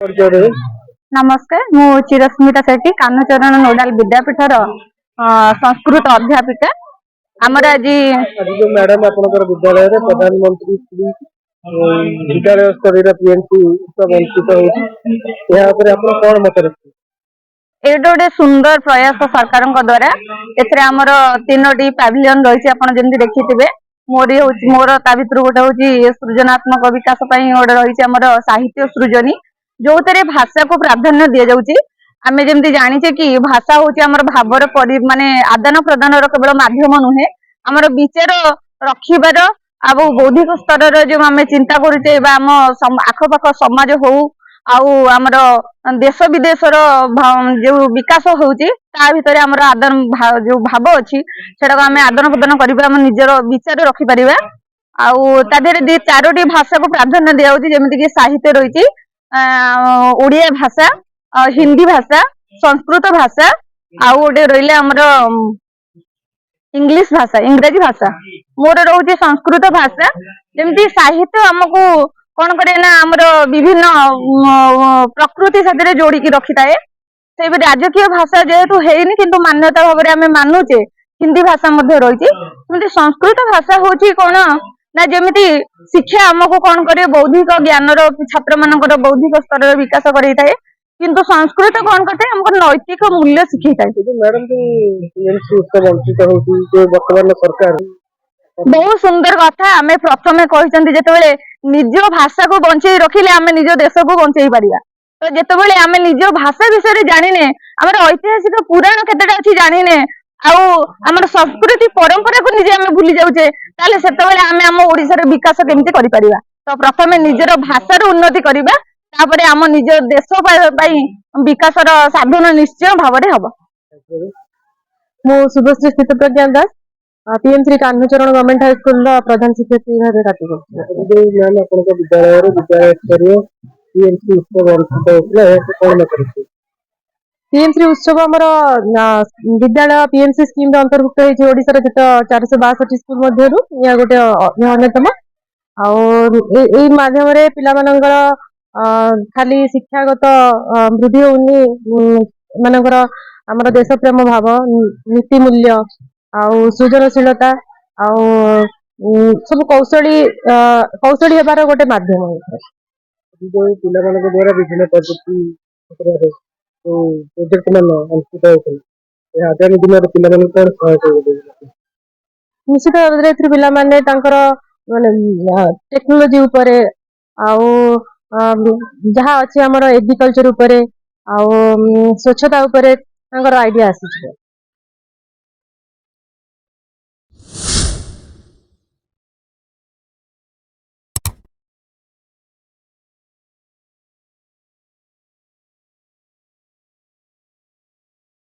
ପରିଚୟ ଦେବେ। ନମସ୍କାର, ମୁଁ ଚିରସ୍ମିତା ସେଠୀ, କାହ୍ନୁଚରଣ ନୋଡାଲ ବିଦ୍ୟାପୀଠର ସଂସ୍କୃତ ଅଧ୍ୟାପିକା। ଆମର ଆଜି ଆଜି ଯୋଉ ମ୍ୟାଡାମ, ଆପଣଙ୍କର ବିଦ୍ୟାଳୟରେ ପ୍ରଧାନମନ୍ତ୍ରୀ ଶ୍ରୀ ବିଦ୍ୟାଳୟ ସ୍ତରୀୟ ପିଏମଶ୍ରୀ ଉତ୍ସବ ଅନୁଷ୍ଠିତ ହଉଛି, ଏହା ଉପରେ ଆପଣ କଣ ମତ ରଖିବେ? ଏଇଟା ଗୋଟେ ସୁନ୍ଦର ପ୍ରୟାସ ସରକାରଙ୍କ ଦ୍ଵାରା। ଏଥିରେ ଆମର ତିନୋଟି ପାଭିଲିୟନ ରହିଛି, ଆପଣ ଯେମିତି ଦେଖିଥିବେ। ମୋରି ହଉଛି, ମୋର ତା ଭିତରୁ ଗୋଟେ ହଉଛି ସୃଜନାତ୍ମକ ବିକାଶ ପାଇଁ ଗୋଟେ ରହିଛି ଆମର ସାହିତ୍ୟ ସୃଜନୀ, ଯୋଉଥିରେ ଭାଷାକୁ ପ୍ରାଧାନ୍ୟ ଦିଆଯାଉଛି। ଆମେ ଯେମିତି ଜାଣିଛେ କି ଭାଷା ହଉଛି ଆମର ଭାବର ମାନେ ଆଦାନ ପ୍ରଦାନର କେବଳ ମାଧ୍ୟମ ନୁହେଁ, ଆମର ବିଚାର ରଖିବାର ଆଉ ବୌଦ୍ଧିକ ସ୍ତରର ଯୋଉ ଆମେ ଚିନ୍ତା କରୁଛେ ବା ଆମ ଆଖପାଖ ସମାଜ ହଉ ଆଉ ଆମର ଦେଶ ବିଦେଶର ଯୋଉ ବିକାଶ ହଉଛି, ତା ଭିତରେ ଆମର ଆଦାନ ଯୋଉ ଭାବ ଅଛି, ସେଟାକୁ ଆମେ ଆଦାନ ପ୍ରଦାନ କରିବା, ଆମ ନିଜର ବିଚାର ରଖିପାରିବା। ଆଉ ତା ଦେହରେ ଦି ଚାରୋଟି ଭାଷାକୁ ପ୍ରାଧାନ୍ୟ ଦିଆଯାଉଛି, ଯେମିତି କି ସାହିତ୍ୟ ରହିଛି, ଓଡିଆ ଭାଷା, ହିନ୍ଦୀ ଭାଷା, ସଂସ୍କୃତ ଭାଷା, ଆଉ ଗୋଟେ ରହିଲେ ଆମର ଇଂଲିଶ ଭାଷା, ଇଂରାଜୀ ଭାଷା। ମୋର ରହୁଛି ସଂସ୍କୃତ ଭାଷା। ଯେମିତି ସାହିତ୍ୟ ଆମକୁ କଣ କରେ ନା ଆମର ବିଭିନ୍ନ ପ୍ରକୃତି ସାଥିରେ ଯୋଡିକି ରଖିଥାଏ। ସେହିପରି ରାଜକୀୟ ଭାଷା ଯେହେତୁ ହେଇନି, କିନ୍ତୁ ମାନ୍ୟତା ଭାବରେ ଆମେ ମାନୁଛେ, ହିନ୍ଦୀ ଭାଷା ମଧ୍ୟ ରହିଛି। ସେମିତି ସଂସ୍କୃତ ଭାଷା ହଉଛି କଣ ନା ଯେମିତି ଶିକ୍ଷା ଆମକୁ କଣ କରେ, ବୌଦ୍ଧିକ ଜ୍ଞାନର, ଛାତ୍ର ମାନଙ୍କର ବୌଦ୍ଧିକ ସ୍ତରର ବିକାଶ କରେଇଥାଏ, କିନ୍ତୁ ସଂସ୍କୃତ କଣ କରିଥାଏ, ଆମକୁ ନୈତିକ ମୂଲ୍ୟ ଶିଖେଇଥାଏ। ଏ ଯୋଉ ମ୍ୟାଡାମ, ଯୋଉ ପିଏମଶ୍ରୀ ଉତ୍ସବ ଅନୁଷ୍ଠିତ ହଉଛି, ଯୋଉ ବର୍ତ୍ତମାନ ସରକାର ବହୁତ ସୁନ୍ଦର କଥା। ଆମେ ପ୍ରଥମେ କହିଛନ୍ତି, ଯେତେବେଳେ ନିଜ ଭାଷାକୁ ବଞ୍ଚେଇ ରଖିଲେ ଆମେ ନିଜ ଦେଶକୁ ବଞ୍ଚେଇ ପାରିବା। ତ ଯେତେବେଳେ ଆମେ ନିଜ ଭାଷା ବିଷୟରେ ଜାଣିନେ, ଆମର ଐତିହାସିକ ପୁରାଣ କେତେଟା ଅଛି ଜାଣିନେ, ଆଉ ଆମର ସଂସ୍କୃତି ପରମ୍ପରାକୁ ନିଜେ ଆମେ ଭୁଲି ଯାଉଛେ, ତାହେଲେ ସେତେବେଳେ ଆମେ ଆମ ଓଡିଶାର ବିକାଶ କେମିତି କରିପାରିବା? ତ ପ୍ରଥମେ ନିଜର ଭାଷାର ଉନ୍ନତି କରିବା, ତାପରେ ଆମ ନିଜ ଦେଶ ପାଇଁ ବିକାଶର ସାଧନ ନିଶ୍ଚୟ ଭାବରେ ହବ। ମୁଁ ଶୁଭଶ୍ରୀ ସ୍ଥିତପ୍ରଜ୍ଞା ଦାସ, ପିଏମ ଶ୍ରୀ କାହ୍ନୁଚରଣ ଗଭର୍ଣ୍ଣମେଣ୍ଟ ହାଇସ୍କୁଲର ପ୍ରଧାନ ଶିକ୍ଷୟିତ୍ରୀ ଭାବେ କାର୍ଯ୍ୟ କରୁଛି। ଆଜି ଯୋଉ ମ୍ୟାମ, ଆପଣଙ୍କ ବିଦ୍ୟାଳୟରେ ବିଦ୍ୟାଳୟ ସ୍ତରୀୟ ପିଏମଶ୍ରୀ ଉତ୍ସବ ଅନୁଷ୍ଠିତ ହଉଥିଲା, ଏହାକୁ କଣ ମତ ରଖିବେ? ପିଏମ ଶ୍ରୀ ଉତ୍ସବ ଆମର ବିଦ୍ୟାଳୟ ପିଏମ ଶ୍ରୀ ସ୍କିମରେ ଅନ୍ତର୍ଭୁକ୍ତ ହେଇଛି। ଓଡିଶାର ଯେତେ 462 ସ୍କୁଲ ମଧ୍ୟରୁ ଏହା ଗୋଟେ ଅନ୍ୟତମ। ଆଉ ଏଇ ମାଧ୍ୟମରେ ପିଲାମାନଙ୍କର ଖାଲି ଶିକ୍ଷାଗତ ବୃଦ୍ଧି ହଉନି, ଏମାନଙ୍କର ଆମର ଦେଶ ପ୍ରେମ ଭାବ, ନୀତି ମୂଲ୍ୟ ଆଉ ସୃଜନଶୀଳତା ଆଉ ସବୁ କୌଶଳୀ ହେବାର ଗୋଟେ ମାଧ୍ୟମ ହେଇଥାଏ। ଆଜି ଯୋଉ ପିଲାମାନଙ୍କ ଦ୍ଵାରା ବିଭିନ୍ନ ପ୍ରଯୁକ୍ତି କ୍ଷେତ୍ରରେ ଯୋଉ ପ୍ରୋଜେକ୍ଟ ମାନ ଅନୁଷ୍ଠିତ ହଉଥିଲା, ଏହା ଆଗାମୀ ଦିନରେ ପିଲାମାନଙ୍କୁ କଣ ସହାୟକ ହେବ? ନିଶ୍ଚିତ ଭାବରେ ଏଥିରୁ ପିଲାମାନେ ତାଙ୍କର ମାନେ ଟେକ୍ନୋଲୋଜି ଉପରେ ଆଉ ଯାହା ଅଛି ଆମର ଏଗ୍ରିକଲଚର ଉପରେ ଆଉ ସ୍ୱଚ୍ଛତା ଉପରେ ତାଙ୍କର ଆଇଡିଆ ଆସିଯିବ।